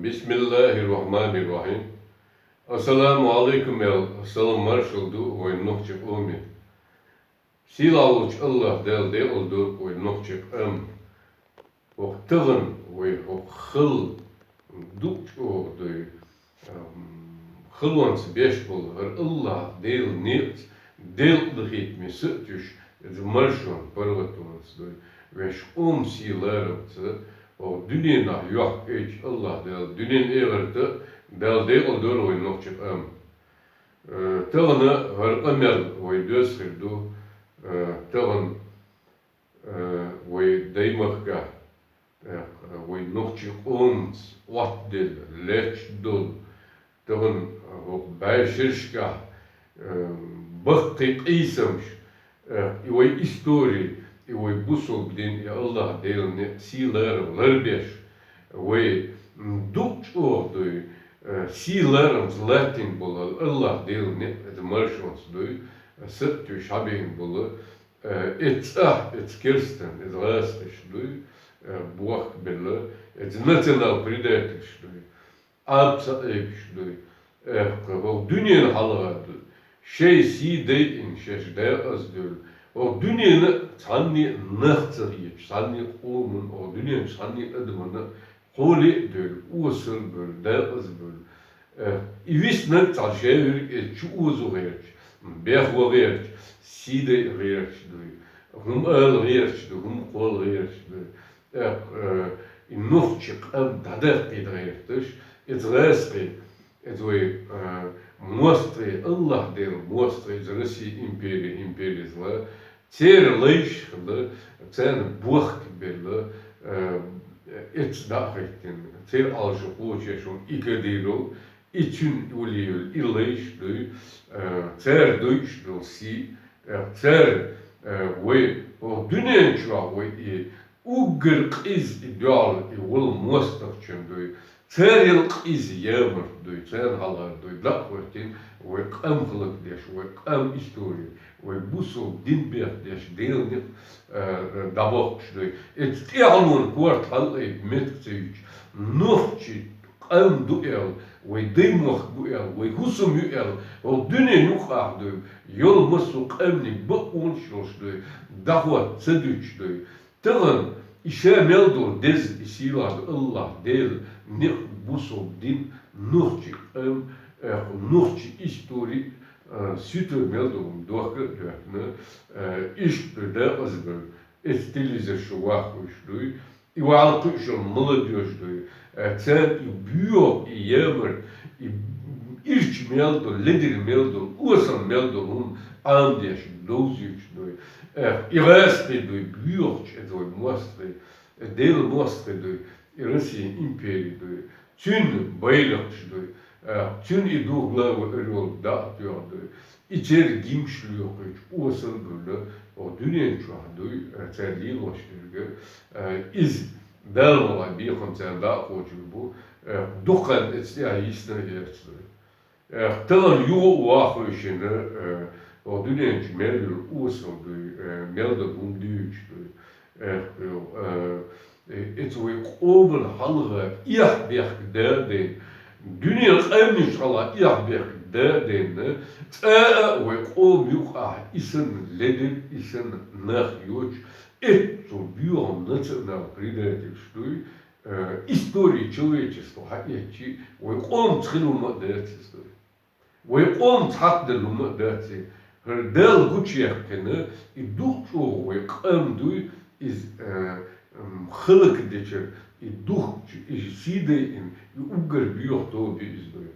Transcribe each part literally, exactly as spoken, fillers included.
بسم الله الرحمن الرحيم. السلام عليكم, аьлла, салам-маршалла ду вайн нохчийн къоме. Сийлахь волчу АллахӀ Дала декъала дойла вайн нохчийн къам. ХӀокху тахана вай хӀокху хала, дукха чӀогӀа дуй, ам, халонца беш болу хӀара АллахӀ Делан некъаца, Делан къинхетаме са а туьйсуш, иза маршонца, паргӀатонца дуй, вешан къоман сий-ларамца, хӀокху дуьненахь йохкуьйту АллахӀ Дала дуьненна, эхартана а Дала декъала дойла вайн нохчийн къам. Э, тахана хӀара къамел вай доьзна хир ду, э, тахана, э, вай Даймахкахь, э, вай нохчийн къомаца Ӏоттаделла, лаьтташ долу, тахана, э, хӀокху бӀешерашкахь, э, баккхий къийсамаш, э, и вай истори, и вай бусалба дин, и АллахӀ Делан некъ сий-ларам ларбеш, вай, м, дукха чӀогӀа дуй, э, сий-ларамца латтийна болу АллахӀ Делан некъ, иза маршонца дуй, са а туьйсуш хьабийна болу, э, иза цӀахь, иза керстан, иза гӀазкхаша дуй, э, бохкабелла, иза национал-предательш дуй. Ӏаба ца Ӏебаш дуй. Э, хӀокху дуьненан хьалха дуй. Шайн сий дайина, шаьш декъаза девлла. ХӀокху дуьненан цхьанне а нах ца хеташ, цхьанне а къоманна, хӀокху дуьненан цхьанне а адамна хьоле а девлла, осал а бевлла, декъаза а бевлла. Э, и виснарг цхьа шаверг иза чу озо гӀерташ, бехво гӀерташ, сий дайа гӀерташ дуй. ХӀума ала гӀерташ дуй, хӀума кхолла гӀерташ дуй. ТӀаккха, э, и нохчийн къам дӀадаккхийта гӀерташ, иза гӀазкхий, иза вай, э, мостагӀий, АллахӀ Делан мостагӀий, иза Россин импери, империязло, церан лайш а хилла, царна бохкабелла, э, иза дӀа а хӀиттина, церан Ӏалашо кхочуш волу и Кадыров, и цуьнан уллехь и лайш дуй, э, цара дуьйцуш долу сий, э, цара, э, вай, хӀокху дуьнен чохь вай и уггар къиза и дуьхьал и волу мостагӀчун дуй, царел къиза ямарт дуй, царна хьалхара дуй, дӀа а хӀоьттина, вай къам хӀаллакдеш, вай къам истори, вай бусалба дин бехдеш, Делан некъ, э, дӀабоккхуш дуй. Иза тӀаьхьалонан корта хьалаайба меттиг ца юьтуш, нохчийн къам ду аьлла, вай даймохк бу аьлла, вай хӀусам ю аьлла, хӀокху дуьнен юкъахь дуй, йолу массо а къаьмнийн бакъонаш йолуш дуй, дӀахӀотта ца дуьтуш дуй. Тахана и ша мел долу деза, и сийлахь АллахӀ Делан некъ, бусалба дин, нохчийн къам, э, нохчийн истори, э, суьйта мел долу дохка а доьттина, э, иштта декъаза бевлла, иза телевизор чу ваххуьйтуш дуй, и ваьлла кхуьуш йолу молодёжь дуй, э, царна и боьха, и ямарт, и ирча мел долу, ледара мел долу, осал мел долу хӀума Ӏамадеш, довзуьйтуш дуй. Эх, и гӀазкхий дуй, боьхачу иза вай мостагӀий, Делан мостагӀий дуй, и Россин импери дуй, цуьнан байракхаш дуй, эх, цуьнан и дугӀа главы орёл дӀа а тоьхна дуй. И церан гимнаш лоькхуьйтуш, осал а бевлла, хӀокху дуьнен чохь дуй, э, цара лелош дерг, э, иза Далла мукъалахь бекхам царна дӀа а кхочур бу, э, дукха хан иза тӀехь йисна а яц дуй. Э, тахана юха а ваххуьйтуш йина, э, хӀокху дуьнен чу мел йолу осал дуй, э, мел долу хӀума дуьйцуш дуй. Эх, э, э, иза вай къоман хьалха эхь-бехк да а дайна, дуьненан къаьмнийн хьалха эхь-бехк да а дайна, цкъа а вай къоман юкъахь и санна ледара, и санна нах йоцуш, эццул боьха национал-предательш дуй, э, история человечества хьаэцчи, вай къомаца хилла хӀума а дац иза дуй. Вай къомаца хьакхаделла хӀума а дац и. ХӀара Дала гучуяьккхина, и дукха чӀогӀа вай къам дуй, иза, э, м, хӀаллакдечара, и духкучу, и сий дайина, и уггар боьха тоба ю иза дуй.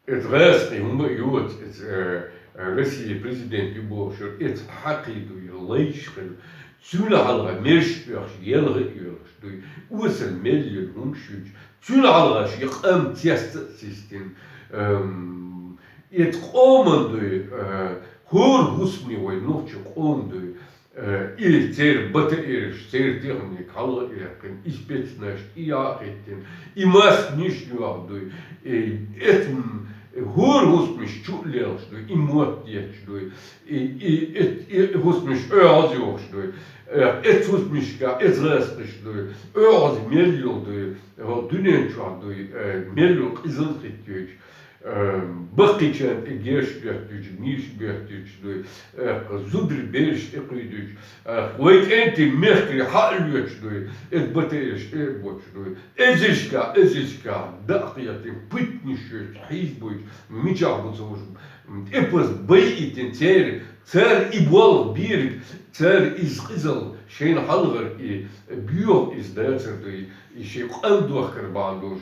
Иза гӀазкхий хӀума а йоцу, иза, э, э, Россин президент ю бохуш йолу, иза хьакхий дуй, лайш хилла. Цуьнан хьалха мерш а оьхуш, елха а йоьлхуш дуй, осал мел йолу хӀумаш юьйцуш, цуьнан хьалха шен къам цец а систина, эм, иза къоман дуй, э, хӀора хӀусамне вай нохчийн къоман дуй, э, и церан БТРаш, церан техника хьалха а яьккхина, и спецназ и яа а хӀиттина, и массанаш а йоху дуй, и эцам, ХӀора хӀусамаш чу а лелаш дуй, и мотт детташ дуй, и, и, и, и хӀусамаш оьгӀаз йохаш дуй, э, эц хӀусамашка, эц гӀаскхашка дуй, оьгӀаз мел йола дуй, хӀо дуьнен чохь дуй, э, мел йола къизал хӀиттойташ, э, баккхийчарна тӀе геш беттойташ, нийса беттойташ дуй, э, зударий бераш тӀе кхуьйдуьйташ, э, вай кӀентий мехкарий хьа а лоьцуш дуй, эц батарейш тӀе а боцуш дуй. Эзаршка, эзаршка, дакъа кхетий, путнаш йойтуш, хьийзабойтуш, мичахь бу ца хууш, тӀепаза байийтина церан, цара и болх бийриг, цара иза къизалла шайна хьалхара и боьха иза дацар дуй, и шен къам дохкар бахьана долуш,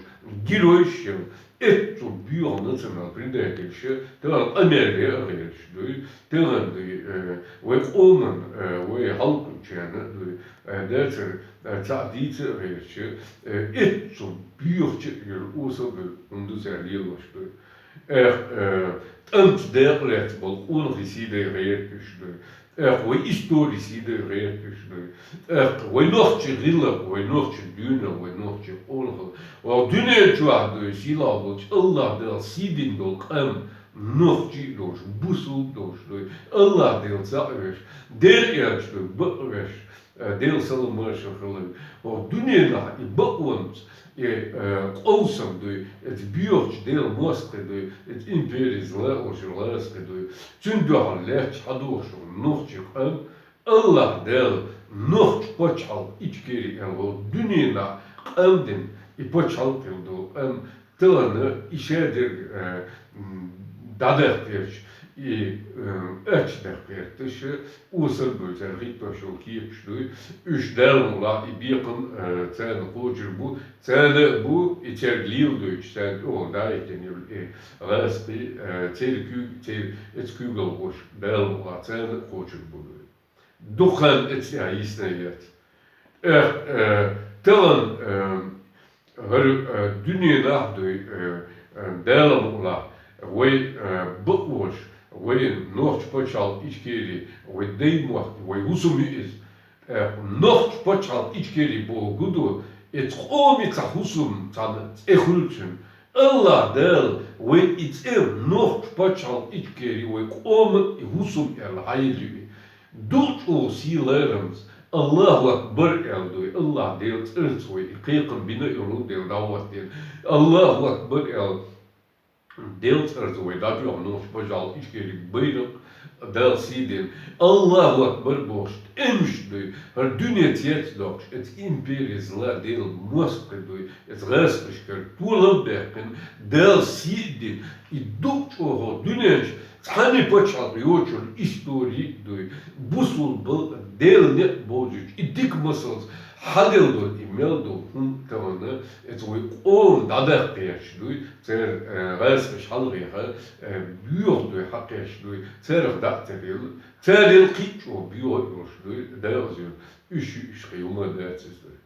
геройш а, эццул боьха национал-предательш а, тахана къамел веа гӀерташ дуй, тахана дуй, э, вай къоман, э, вай хьалкхуьучарна а дуй, э, дацар, э, цхьаъ дийца а гӀерташ, э, эццул боьхача а йолу осал а бевлла хӀума ду цара лелош дуй. Эх, э, тӀамца декъа лаьцна болу къонахий сий дай гӀерташ дуй. Эх, вай истори сий дай гӀерташ дуй. Эх, вай нохчий гӀиллакх, вай нохчий дуьйна, вай нохчий къонахалла. Вай дуьнен чохь дуй, сийлахь волчу АллахӀ Дала сий дина долу къам, нохчий а долуш, бусулба а долуш дуй. АллахӀ Дела цхьаъ веш, Дела аьлча дуй, бакъ веш, э, Делан салам-маршалла хуьлда. Вай дуьненахь и бакъонца, и, э, къовсам дуй, эца боьхачу Делан мостагӀий дуй, эца импери зла а волуш гӀаскхий дуй. Цуьнан дуьхьал лаьтташ хьадогӀуш волу нохчий къам, АллахӀ Дала нохчу пачхьалкх Ичкери аьлла волу дуьненахь къам дина и пачхьалкх хилла долу къам, тахана и шадерг, э, м, дӀадаккха гӀерташ, и, э, аьчча даккха гӀерташ, осал а бевлла цара хӀиттош йолу кепаш дуй. Уьш Дала мукъ лахь и бекхам, э, царна кхочур бу, царна а бу, и цаьрга леладойтуш, царна тӀехула дӀахӀиттина йолу и гӀаскхий, э, церан куьйг-, церан эца куьйгалхоша Дала мукъ лахь царна а кхочур бу дуй. Дукха хан эццехь йисна яц. Эх, э, тахана, э, хӀара, э, дуьненахь дуй, э, э, Дала мукъ лахь, вай, э, бакъонаш, вай нохчу пачхьалкх Ичкери, вай даймохк, вай хӀусам ю иза. Э, нохчу пачхьалкх Ичкери бохург ду, эца къоман цхьа хӀусам, цхьана цӀе хуьлу цуьнан. АллахӀ Дала вай и цӀе нохчу пачхьалкх Ичкери вай къоман и хӀусам аьлла хьаелла ю и. Дукха чӀогӀа сий-ларамца, АллахӀу акбар аьлла дуй, АллахӀ Делан цӀарца вай и кхайкхам бина а йолу Дела дӀахӀоттийна. АллахӀу акбар аьлла, Делан цӀарца вай дӀатоьхна нохчу пачхьалкх Ичкери байракх, Дала сий дина. АллахӀу акбар бохуш, тӀемаш дуй, хӀара дуьне цецдоккхуш, эца импери зла Делан мостагӀий дуй, эца гӀаскхашкара толам а баьккхина, Дала сий а дина, и дукха чӀогӀа дуьнен чу цхьана пачхьалкх йоцуш йолу истори а дуй, бусулба Делан некъ бовзуьйтуш, и дика масалца хьаделла долу, и мел долу хӀума тахана, эца вай къоман дӀадаккха гӀерташ дуй, церан, э, гӀаскхаш хьалхеха, э, боьха дуй, хьакхаьчна дуй, царах дӀа а ца делла, царел кхин а чӀогӀа боьха а йолуш дуй, дагӀаза йолу, уьш ю, уьш кхин хӀума дац иза дуй.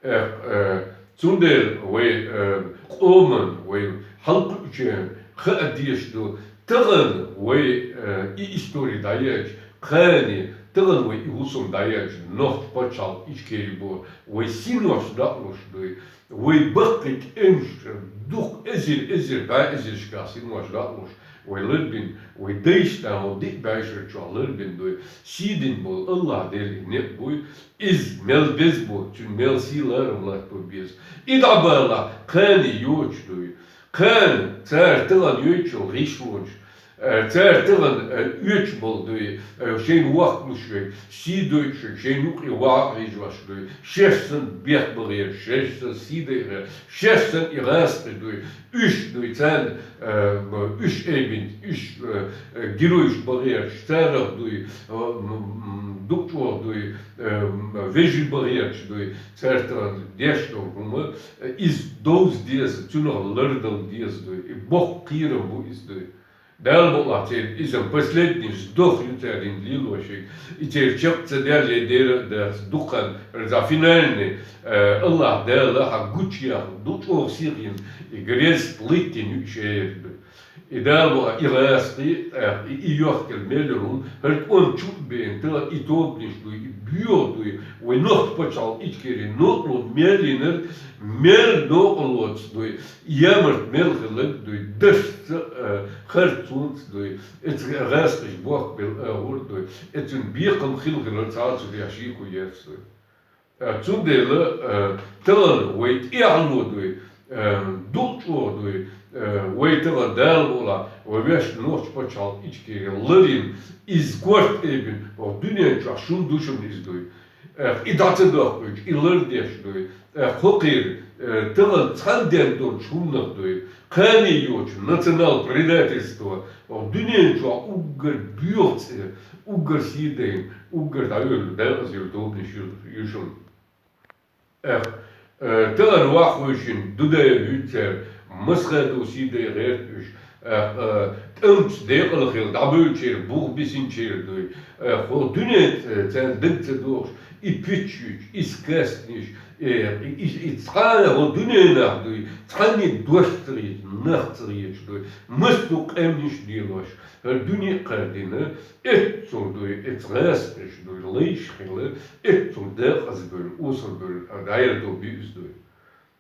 Эх, э, цундела вай, э, къоман, вай хьалкхуьучарна хаа дезаш ду, тахана вай, э, и истори дӀаелча, кхане, тахана вай и хӀусам дӀаелча, нохчу пачхьалкх Ичкери боху, вай синош дӀа а луш дуй, вай баккхий тӀемаш, дукха эзар, эзар, бӀе эзаршкахь синош дӀа а луш, вай ларбина, вай дайша дӀа, вай диъ бӀешар чохь ларбина дуй, сий дина болу АллахӀ Дела и некъ буй, иза мел беза бу, цуьнан мел сий-ларам латто беза. И дӀабалахь, кхане йоцуш дуй. Кхане, цара тахана йойтуш йолу гӀишлонаш, э, цара тахана, э, оьцуш болу дуй, э, шайна воккхалуш верг, сий дойтуш верг, шайна юкъе ваха а хьийзош дуй, шаьш санна бехк бан гӀерташ, шаьш санна сий дан гӀерташ, шаьш санна и гӀаскхий дуй, уьш дуй, царна, э, уьш айбинчу, уьш, э, э, геройш бан гӀерташ, царах дуй, э, м, м, дукха чӀогӀа дуй, э, м, вежарий бан гӀерташ дуй, цаьрца деш долу хӀума, э, иза довза деза, цунах лардала деза дуй, и боккха кхерам бу иза дуй. Дала мукъ лахь, церан иза последний сдох ю церан лелошиг. И церан чекх ца даьлла, я дера а дац, дукха хан, за финальный, э, АллахӀ Дала хьан гучуяхна, ду чӀогӀа сихийна, и грез плиттина ю и шераш дуй. И Дала ма и гӀаскхий, э, и, и йохкар мел йолу, хӀара тӀом чу а беана, тахана и тобанаш дуй, и боьха дуй, вай нохчийн пачхьалкх Ичкери нохчо мел йинарг, мел новкъарлоцу дуй, ямарт мел хилларг дуй, дашца, э, харцонца дуй, эцу гӀаскхаша бохкабелла агӀор дуй, эцуьнан бекхам хилла хилар цхьа а цу тӀехь шеко яц дуй. Э, цундела, э, тахана вай тӀаьхьало дуй, э, дукха чӀогӀа дуй, э, вай тахана Дала мукъалахь, вай вешан нохчийн пачхьалкх Ичкери ларйина, иза корта тӀе бина, хӀокху дуьнен чохь шуна ду шуна иза дуй. Э, и дӀа ца доккхуьйтуш, и лардеш дуй. Э, хӀокхера, э, тахана цхьана ден долчу хӀуманах дуй. Кхане йоцуш национал-предательство, хӀокху дуьнен чохь уггар боьха цӀе, уггар сий дайна, уггар дӀайолу, декъаза йолу тобанаш ю, ю шуна. Эх, э, тахана ваха вуьйшина Дудаев юьйцу церан, Масхадов сий дайа гӀерта уьш. Эх, э, тӀамца декъала хилла дӀабевллачеран бух бисинчеран дуй. Эх, хӀокху дуьнен, э, царна дага ца догӀуш, и пуьччаш, и скастнаш, э, и, и, и цхьа а хӀокху дуьненахь дуй, цхьанне дош ца хеташ, нах ца хеташ дуй, массо а къаьмнаш а лелош, хӀара дуьне а кхардина, эццул дуй, эцу гӀаскхаша дуй, лайш хилла, эццул декъаза бевлла, осал бевлла, дӀаерзо буьйса дуй.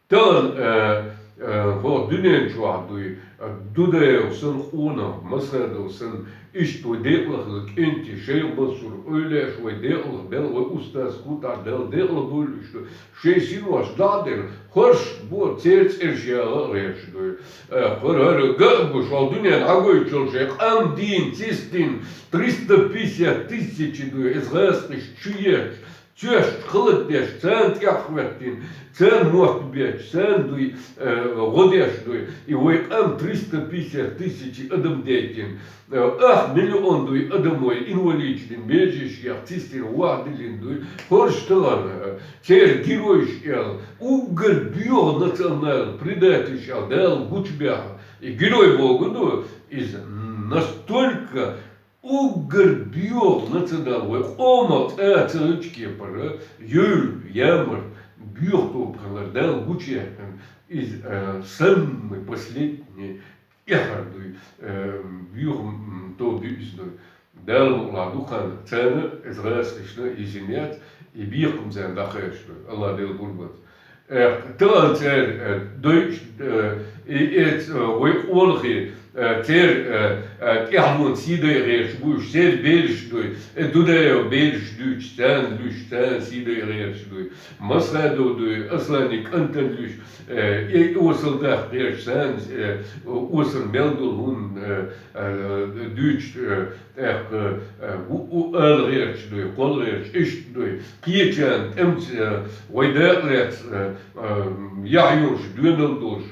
Тахана, э, э, хӀокху дуьнен чохь дуй, э, Дудаев санна къонах, Масхадов санна, иштта вай декъала хилла кӀентий, шайх Мансур, эвлаяаш вай декъала белла, вай устаз Кутахь Дала декъала бойла уьш ду. Шайн синош дӀа а делла, хӀорш бо, церан цӀераш яла а гӀерташ дуй. Э, хӀара, хӀара ган а гуш, хӀокху дуьненна дӀагойтуш йолу шайн къам дийна, цистина, триста пятьдесят тысяч дуй, эцу гӀаскхаша чу етташ, цоьш хала деш, царна тӀехьахӀоьттина, царна мотт бетташ, царна дуй, э, гӀо деш дуй. И вай къам триста пятьдесят тысяч адам дайтина. Ах миллион дуй адам вай инвалидаш дина, меженаш яьхна, цистина ваха диллина дуй. ХӀорш тахана, э, церан геройш аьлла, уггар боьха национал-предательш аьлла, Дала гучубаьхна. И герой бохург ду иза, настолько уггар боьха национал, вай къомах цӀа ца хилча кепара, юьйла, ямарт, боьха тоба хилар, Дала гучуяьккхина. Иза, э, самый последний эххар дуй, э, боьха, м, тоба ю иза дуй. Дала мукъалахь дукха хан царна, эцу гӀаскхашна йисина яц, и бекхам царна дӀакхаьчна дуй. АллахӀ Дела гур бац. Э, тахана церан, э, дойуш, э, и эцу, э, вай къонахий, э, церан, э, э, тӀаьхьалонца сий дайа гӀерташ бу уьш, церан бераш дуй, э, Дудаев бераш дуьйцуш, царна луьйш, царна сий дайа гӀерташ дуй. Масхадов дуй, Асланан кӀантана луьйш, э, и осал даха гӀерташ, царна, э, осал мел долу хӀума, э, э, дуьйцуш, э, тӀаккха, э, у, у, ала гӀерташ дуй, кхолла гӀерташ, иштта дуй. Кхечарна тӀемца, э, вай дакъа лаьцна, э, э, яхь йолуш, доьналла долуш.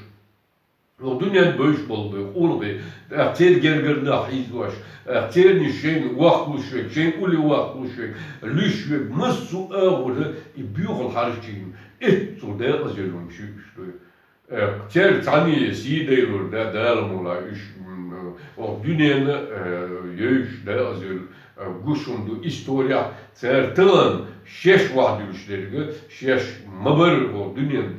ХӀокху дуьненна бевзаш болу дуй, къонахий, тӀаккха церан гергара нах хьийзош, тӀаккха цернаш шайна воккхалуш верг, шайн улле воккхалуш верг, луьйш верг, массо а агӀора и боьхалла хьарчийна, эццул декъаза йолу хӀумнаш ю уьш дуй. Э, церан цхьанне сий дайлур дац, Дала мукъалахь, уьш, м, хӀокху дуьненна, э, йовзуш декъаза йолу, э, гуш хӀума ду исторехь, цара тахана шаьш ваха дуьллуш дерг, шаьш ма-барра хӀокху дуьненна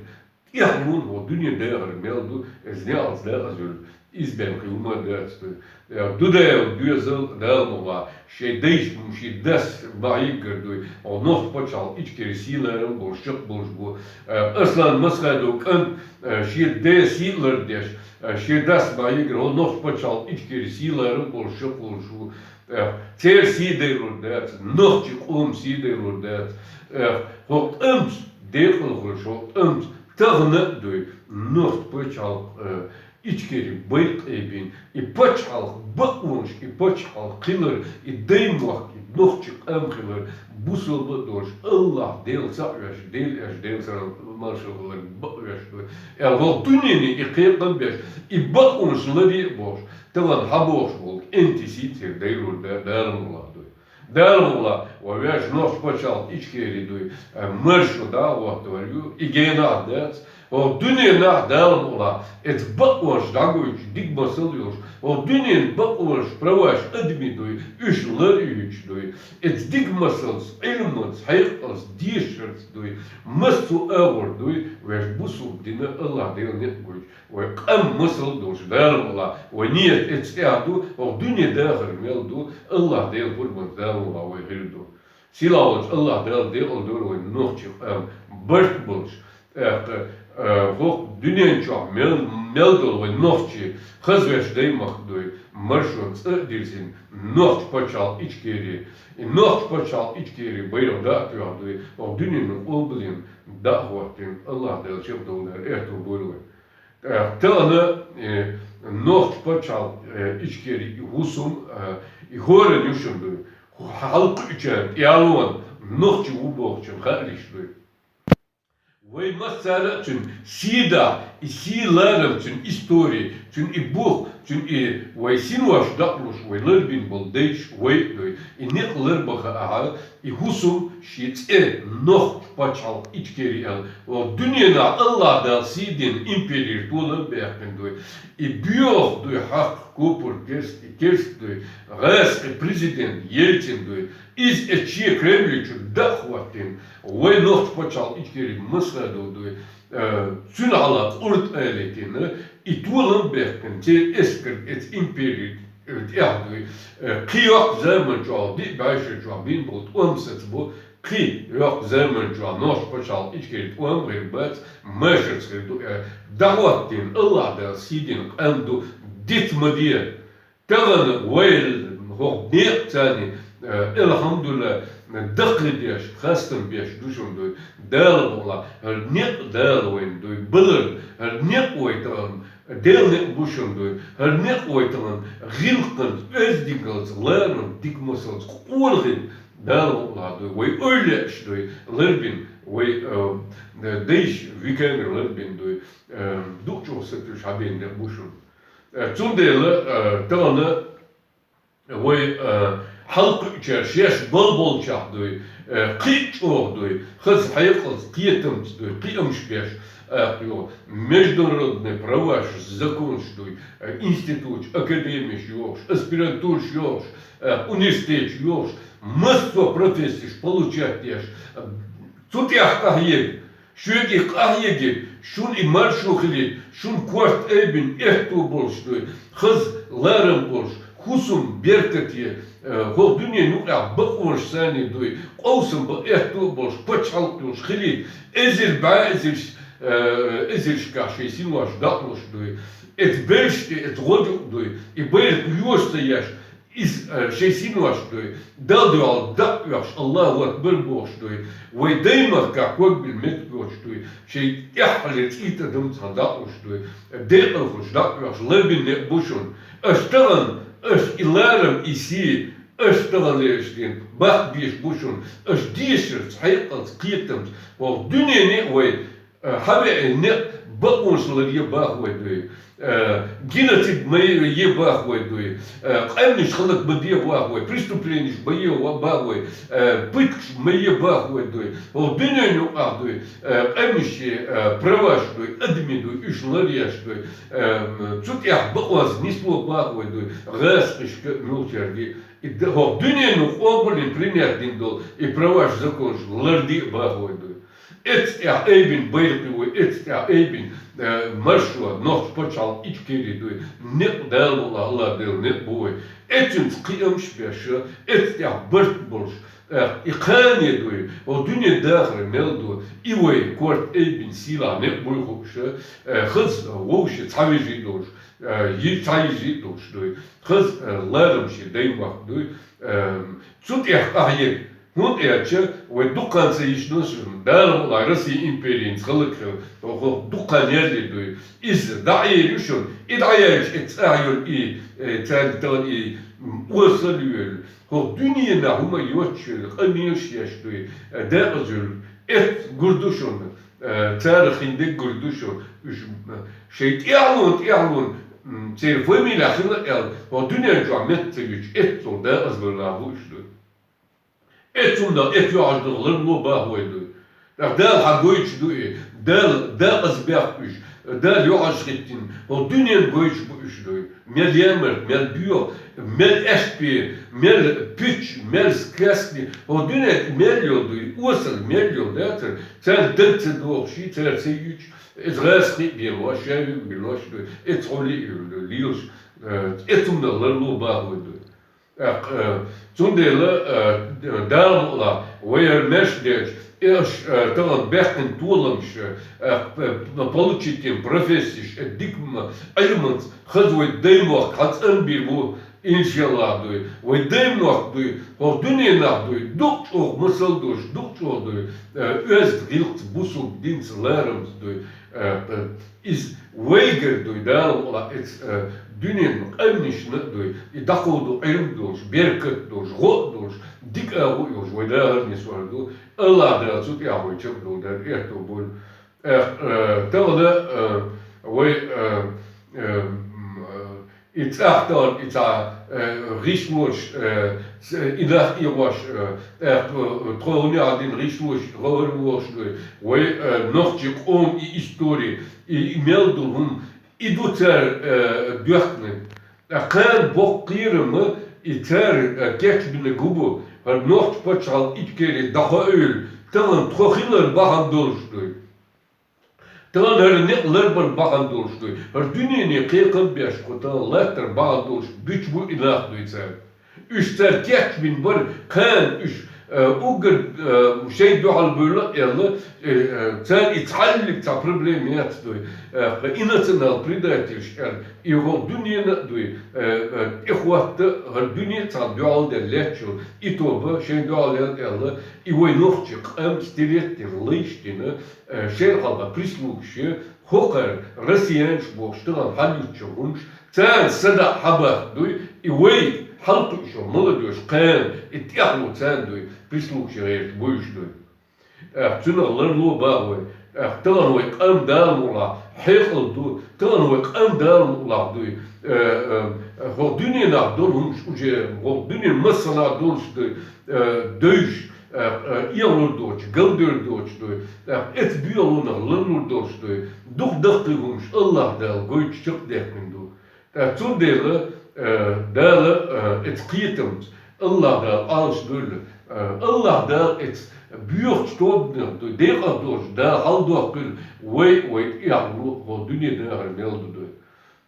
тӀехь муха хӀокху дуьне дахар мел ду, иза неӀалт дакъаза йолу, иза бен кхин хӀума дац ду. Э, Дудаев доьзал, Дала мукъалахь, шайн дайша, шен дас бахьийггар дуй, хӀокху нохчийн пачхьалкх Ичкери сий-ларам болуш, чекхболуш бу. Э, Аслан Масхадов кӀант, э, шен ден сий а лардеш, э, шен дас бахьийггар хӀокху нохчийн пачхьалкх Ичкери сий-ларам болуш, чекхболуш бу. Э, церан сий дайлур дац, нохчийн къоман сий дайлур дац. Э, хӀокху тӀамца декъала хуьлуш, хӀокху тӀамца тахана а дуй, нохчийн пачхьалкх, э, Ичкери байракх тӀе бина, и пачхьалкх бакъонаш, и пачхьалкх хилар, и даймохк, и нохчийн къам хилар, бусалба а долуш, АллахӀ Дела цхьаъ веш, Дела аьлча, Дела царна маршалла хилар бакъвеш ду. Аьлла, хӀокху дуьненна и кхайкхам беш, и бакъонаш ларъе а бохуш, тахана хьан бохуш болу кӀентий сий церан дайлур да-, Дала мукъалахь дуй. Дала мукъалахь, вай вешан нохчийн пачхьалкх Ичкери дуй, э, маршо дӀа а хӀоттор ю, и генахь а дац, ХӀокху дуьненахь Дала мукъалахь, эца бакъонаш дӀагойтуш, дика масал йолуш, хӀокху дуьненан бакъонаш, праваш адамийн дуй, уьш лар а юьйцуш дуй. Эца дика масалца, Ӏилманца, хьекъалца, дешарца дуй, массо а агӀор дуй, вайша бусалба дина АллахӀ Делан некъ гойтуш, вай къам масал долуш Дала мукъалахь, вай нийят эца тӀехь ду, хӀокху дуьне дахар мел ду, АллахӀ Делан пурбанца Дала мукъалахь вай хир ду. Сийлахь волчу АллахӀ Дала декъал дора вайн нохчийн къам барт болуш. ТӀаккха, а, хӀокху дуьнен чохь мел, мел долу вайн нохчий, хаза веш даймахка дуй, маршо цӀа а дирзина, нохчу пачхьалкх Ичкери. И нохчу пачхьалкх Ичкери байракх дӀа а тоьхна дуй, хӀокху дуьненан къобалйина дӀа а хӀоттийна, АллахӀ Дала чекхдовлар аьтто бойла вайн. ТӀаккха тахана, э, нохчу пачхьалкх, э, Ичкери и хӀусам, э, и хӀора ю шуна дуй. Хьалкхуьучарна тӀеалон нохчи ву бохучун хаалуш дуй. Вай массара а цуьнан сий дахь, и сий ларам, цуьнан истори, цуьнан и бух, цуьнан и вай синош дакъалуш, вай ларбина болу дайша вай а дуй. И некъ ларбаха ахьа, и хӀусам шен цӀе нохчу пачхьалкх Ичкери аьлла, вай дуьненахь АллахӀ Дала сий дина империра толам баьккхина дуй. И боьха дуй хьакха копур керст, и керст дуй, гӀазкхи президент Ельцин дуй. Иза эцу шен Кремле чу дӀа а хӀоттийна, вай нохчу пачхьалкх Ичкери масхадо дуй, э, цуьнан хьала къурд а летийна, и толам баьккхина, церан эскарг эца импери, э, тӀехь дуй, э, кхин йоккха заман чохь, диъ бӀешар чохь бина болу тӀом сацабо, кхин йоккха заман чохь нохчу пачхьалкх Ичкери тӀом хир бац, машарца хир ду, э, дӀахӀоттийна, АллахӀ Дала сий дина къам ду, диц ма де. Тахана вай хӀокху некъаца, э, элхьамдулла, даккхий деш, хастам беш ду шуна дуй. Дала мукъалахь, хӀара некъ Дала вайна дуй, балар, хӀара некъ вай тахана, Делан некъ бу шуна дуй, хӀара некъ вай тахана, гӀиллакханца, оьздангаллица, ларамца, дика масалца къонахий Дала мукъалахь дуй, вай ойла еш дуй, ларбина, вай, э, дайша векера ларбина дуй, э, дукха чӀогӀа сатуьйсуш хьабина некъ бу шуна. Э, цундела, э, тахана вай, э, хьалкхуьучара шаьш балболчохь дуй, э, кхин а чӀогӀа дуй, хаза хьекъалца, кхетамца дуй, кхиамаш беш, э, йо, международный праваш, законаш дуй, э, институташ, академияш йохуш, аспирантураш йохуш, э, университеташ йохуш, массо а профессеш получать деш, э, цу тӀехь къахьега. Шуьга и къахьега, шуна и маршо хилийта, шуна корта айбина аьтто болуш дуй, хаза ларам болуш, хӀусам беркате, э, хӀокху дуьненан юкъахь бакъонаш санна дуй, къовсам бан аьтто болуш, пачхьалкх йолуш хилийта, эзар бӀе эзарш, э, эзаршкахь шайн синош дакъалуш дуй, эца белш тӀе, эца гӀодаюкъ дуй, и байракх йоша ца еш, иза, э, шайн синош дуй, Далла дуьхьал дакъа оьхуш, Аллаху акбар бохуш дуй, вай даймахкахь ког бина меттиг йоцуш дуй, шайн тӀаьххьалера цӀийта адам цхьаьна дакъалуш дуй, декъалхуш дакъа оьхуш, ларбина некъ бу шуна. Аша тахана, аша и ларам, и сий, аша тахана лераш дина, баккха беш бу шуна, аша дешарца, хьекъалца, кхетамца, хӀокху дуьнене а вай, Э, хьабеана некъ бакъонаш лар е бахой дуй. Э, геноцид ма е бахой дуй. Э, къаьмнаш хӀаллак ма де бахой. Преступленеш ма е ва-, бахой. Э, пыткаш ма е бахой дуй. ХӀокху дуьнен юкъахь дуй. Э, къаьмнаш, э, праваш дуй, адамийн дуй, уьш лар еш дуй. Э, цу тӀехь бакъонца нисло бахой дуй. ГӀазкхашка а муьлхачаьрга а. И д-, хӀокху дуьнен юкъахь къобалйина, принять дина долу и праваш, законаш лар де а бахой дуй. Эццехь айбина байракх ю вай, эццехь айбина, э, маршо, нохчу пачхьалкх Ичкери дуй, некъ Дала мукъалахь, Аллах Дела некъ бу вай. Эццинца кхиамаш беш, эццехь барт болуш, э, и кхане дуй, хӀокху дуьнен дахар мел ду, и вай корта айбина сийлахь некъ буй хууш, э, хаза вовшийн цхьа вежарий долуш, э, йи-, цхьа йижарий долуш дуй, хаза, э, ларам шен даймахка дуй, э, цу тӀехь къахьега. ХӀунда аьлча вай дуккха хан ца йиш ду шуна, Дала мукъалахь, Россия империца хӀаллакьхила, хӀокху дуккха хан яьлла дуй. Иза дӀаэр ю шуна, и дӀаяьлча, и цӀахь йолу и, э, царна тахана и, м, осал йолу, хӀокху дуьненахь хӀума йоцуш йолу, къамелаш еш дуй, э, декъаза йолу, эццахь гур ду шуна, э, царах хин дерг гур ду шуна. Уьш, м, шайн тӀаьхьалонан, тӀаьхьалонан, м, церан фамилия хила а аьлла, хӀокху дуьнен чохь метта ца юьтуш, эццахь декъаза бевлла бу уьш дуй. Эццунах, эццахь юьхьӀаьржа дукха ларло бахой дуй. Дала хьагойтуш ду и, Дала дакъазбаьхаб уж, Дала юхьаш хӀиттина, хӀокху дуьненна гойтуш бу уж дуй. Мел ямарт, мел боьха, мел аьшпе, мел пуьч, мел сказки, хӀокху дуьненна мел йолу дуй, осал мел йолу дацара, царна даг ца дохуш, цара ца юьйцуш, иза гӀазкхий а бен лош, шаьвиг бен лош дуй, эца хьули а йолу дуй, лелаш, э, эца хӀуманах ларло бахо дуй. ТӀаккха, э, цундела, э, Дала мукъалахь, вай хӀара маьрша дечу, и аша, э, тахана баьккхина толамаш, э, э, п-, получить йина профессеш, э, дика ма-, Ӏилманца хаза вай даймохк хьан цӀанбийр бу, иншаллахь дуй. Вай даймохк дуй, хӀокху дуьненахь дуй, дукха чӀогӀа масал долуш, дукха чӀогӀа дуй, э, оьзда гӀиллакхца, бусулба динца, ларамца дуй, э, э, Иза вайгара дуй, Дала мукъалахь, эца, э, дуьненан къаьмнашна а дуй, и дӀакховдо Ӏилма долуш, беркат долуш, гӀо а долуш, дика агӀо а йолуш, вай дахар нисвар ду, АллахӀ Дала цу тӀехь вай чекхдолу дара, эхто болу. Эх, э, тахана, э, вай, э, э, м, э, и цӀахь тахана, и цхьа, э, гӀишлош, э, с-, и нах эгӀош, э, эх, э, тхо хӀунда дина гӀишлош, гӀовгӀар вохуш дуй, вай, э, нохчий къоман и истори, И, и мел долу хӀума, и ду цара, э, доьхкинарг. Ткъа кхана боккха кхерам и цара, э, кечбинарг хӀун бу, хӀара нохчийн пачхьалкх Ичкери дӀахоуьйтуш, тахана тхо хилар бахьана долуш дуй. Тахана хӀара некъ ларбар бахьана долуш дуй. ХӀара дуьнене кхайкхам беш, кху тахана латтар бахьана долуш буьтуш бу и нах дуй цара. Уьш цара кечбина бара, кхана уьш, э, уггар, э, шайн дуьхьал бевлла а аьлла, э, э, царна и цхьаьллиг цхьа проблема яц дуй. Э, и национал-предательш аьлла, и хӀокху дуьненна а дуй, э, э, тӀехӀотта хӀара дуьне а цхьа дуьхьал дерг лаьтташ йолу, и тоба шайн дуьхьал яьлла аьлла, и вай нохчий къам стереть дина, лайш дина, э, шайна хьалха прислугаш я, хӀокхара россиянаш бохуш тахана хьан юьттучу хӀумаш, царна садаӀа хьабахка дуй, и вай хьалакхуьуш йолу молодёжь кхана, и тӀехь ву царна дуй, прислугаш гӀерташ буьйш дуй. Эх, цуьнах ларло бахьа вай. Эх, тахана вай къам Дала мукъалахь хьекъал ду, тахана вай къам Дала мукъалахь дуй. Э, э, хӀокху дуьненахь долу хӀумаш уже, хӀокху дуьненан массанхьа долуш дуй, э, девзаш, э, э, эгӀалур доцуш, галдевр доцуш дуй, э, эца боьхалонах ларлур долуш дуй, дукха даккхий хӀумаш АллахӀ Дала гойтуш чекхдаьккхина ду. ТӀаккха цундела, э, Дала, э, эца кхетамца, АллахӀ Дала Ӏалаш дуьллу, э, АллахӀ Дала эца боьхачу тобанах дуй, декъах долуш Дала хьаладоккхуьйту вай, вай тӀехь ло хӀокху дуьне дахар мел ду дуй.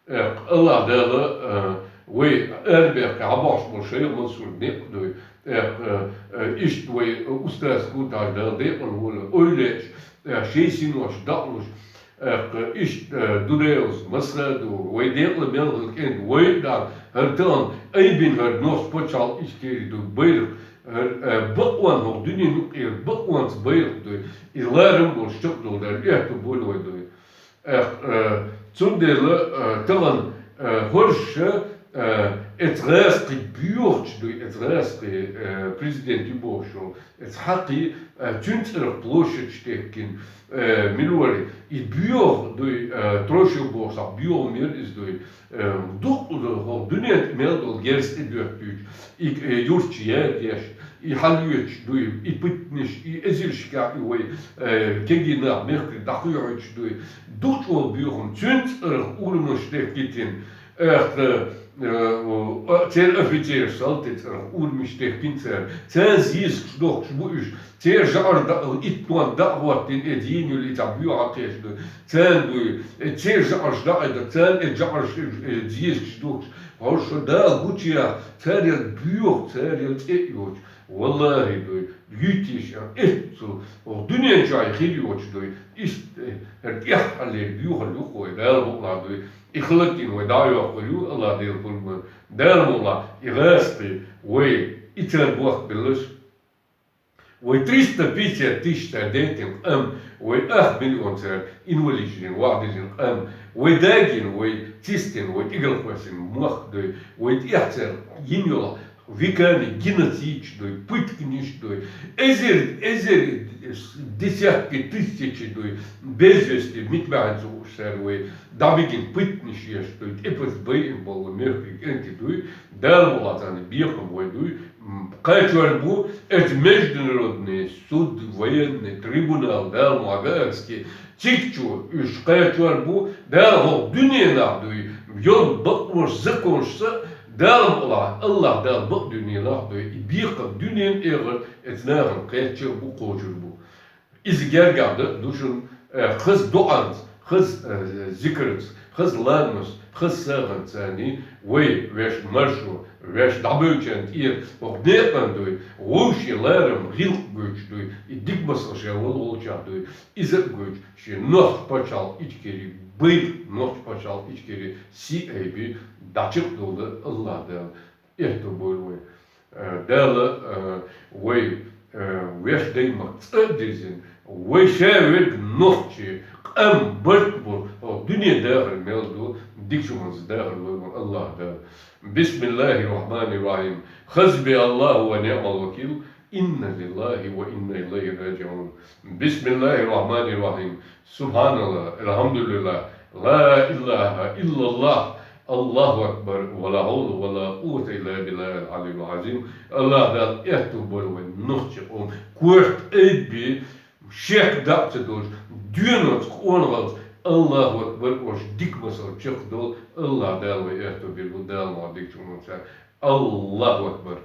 Эх, АллахӀ Дала, э, вай арабаьхкина хьабохьуш болу шайх Мансур некъ дуй. Эх, э, э, иштта вай устаз Куташ Дала декъала волу, ойла еш, э, шайн синош дакъалуш. Эх, иштта, э, Дудаевс Масхадов, вай декъала мел хилла кӀентан, вай а Дала, хӀара тахана айбина хӀара нохчийн пачхьалкх Ичкери дуй, байракх, хӀара, э, бакъонца хӀокху дуьненан юкъера бакъонца байракх дуй, и ларам болуш чекхдолу дара, эхто болу вай дуй. Эх, э, цундела, э, тахана, э, хӀорш, э, эца гӀазкхий боьхачу дуй, эца гӀазкхий, э, президент ю бохуш йолу, эца хьакхий, э, цуьнан цӀарах площадь теттина, э, мила вара, и боьха дуй, э, Трошев бохуш цхьа боьха мера иза дуй, э, дукха хӀокху дуьненна тӀе мел долу герз тӀедоьттуьйтуш, и, э, юрташ ян деш, и хьалоьцуш дуй, и пытанаш, и эзаршкахь и вай, э, кегий нах мехкара дӀахоьхьуьйтуш дуй. Дукха чӀогӀа боьха хӀума, цуьнан цӀарах урамаш теттина. Эх, э, э, о, а, церан офицераш салтий цӀарах урамаш теттина цара. Царна зезагаш дохкуш бу уьш. Церан жӀараш дӀа-, итт тонна дӀа а хӀоттийна, эца йийна йолу и цхьа боьха хьакхеташ ду. Царна дуй, э, церан жӀараш дӀа а дан, царна эца жӀараш, э, зезагаш дохкуш. ХӀорш Дала гучуяхьа, царел боьха, царел цӀе а йоцуш. ВаллахӀи дуй, юьтийша, эццул, оха дуьнен чохь хир йоцуш дуй. Иштта, э, хӀара тӀеххьалле боьхалла юкъа вай, Дала мукъалахь дуй. И хилатдина вай дӀа а йоккхур ю, АллахӀ Дела пурба. Дала мукъалахь, и гӀазкхий, вай, и царна бохк биллаш. Вай триста пятьдесят тысяч цара дайтина къам, вай ах миллион цара инвалидаш дина, вахдиллина къам, вай дагийна, вай цистина, вай тӀигалхоьссина мохк дуй, вай тӀехь цара йина йолу веками геноцидаш дуй, пытканаш дуй, эзар, эзар, десятки тысячи дуй, без вести, мит баьхьна ца хууш цара вай дӀабигина пытканаш еш дуй, тӀепаза байина болу вай мехкан кӀентий дуй, Дала мукъалахь царна бекхам вай дуй, кхачор бу эт международный суд, военный трибунал, Дала ма гаагский, цигачу уж кхачор бу, Дала хӀокху дуьненахь дуй, йолу бакъонаш, законашца, Дала ма Аллах, Аллах Дала бакъ дуьненахь дуй, и бекхам дуьненан эгӀар эт нахана кхечча бу, кхочур бу. Иза гергахь дан а ду шуна, э, хаза доӀанца, хаза, э, зикарца, хаза ламазца, хаза сагӀанца царний вай вешан маршо, вешан дӀабевллачарна тӀера хӀокху некъан дуй, вовшийн ларам, гӀиллакх гойтуш дуй, и дика масал шен волу волчохь дуй, иза а гойтуш, шен нохчийн пачхьалкх Ичкери, байракх нохчийн пачхьалкх Ичкери сий айбина, дӀачекхдовла Аллах Дала. Аьтто бойла вай. Э, Дала, э, вай, э, вешан даймахка цӀа а дирзина, вай ша верг нохчий, къам барт бу, хӀокху дуьне дахар мел ду, дикачу хӀуманца дахар лойла вайна Аллах Дала. بسم الله الرحمن الرحيم. حسبي الله ونعم الوكيل. إنا لله وإنا إليه راجعون. بسم الله الرحمن الرحيم. سبحان الله، الحمد لله، لا إله إلا الله، الله أكبر، ولا حول ولا قوة إلا بالله العلي العظيم. Аллах Дала аьтто бойла вайн нохчийн къоман корта айбина, шек дакъа ца долуш, доьналлица, къонахаллица, Аллаху акбар олуш, дика масал чекхдолу, Аллах Дала вай аьтто бийр бу, Дала ма дикачу хӀуманца. Аллаху акбар!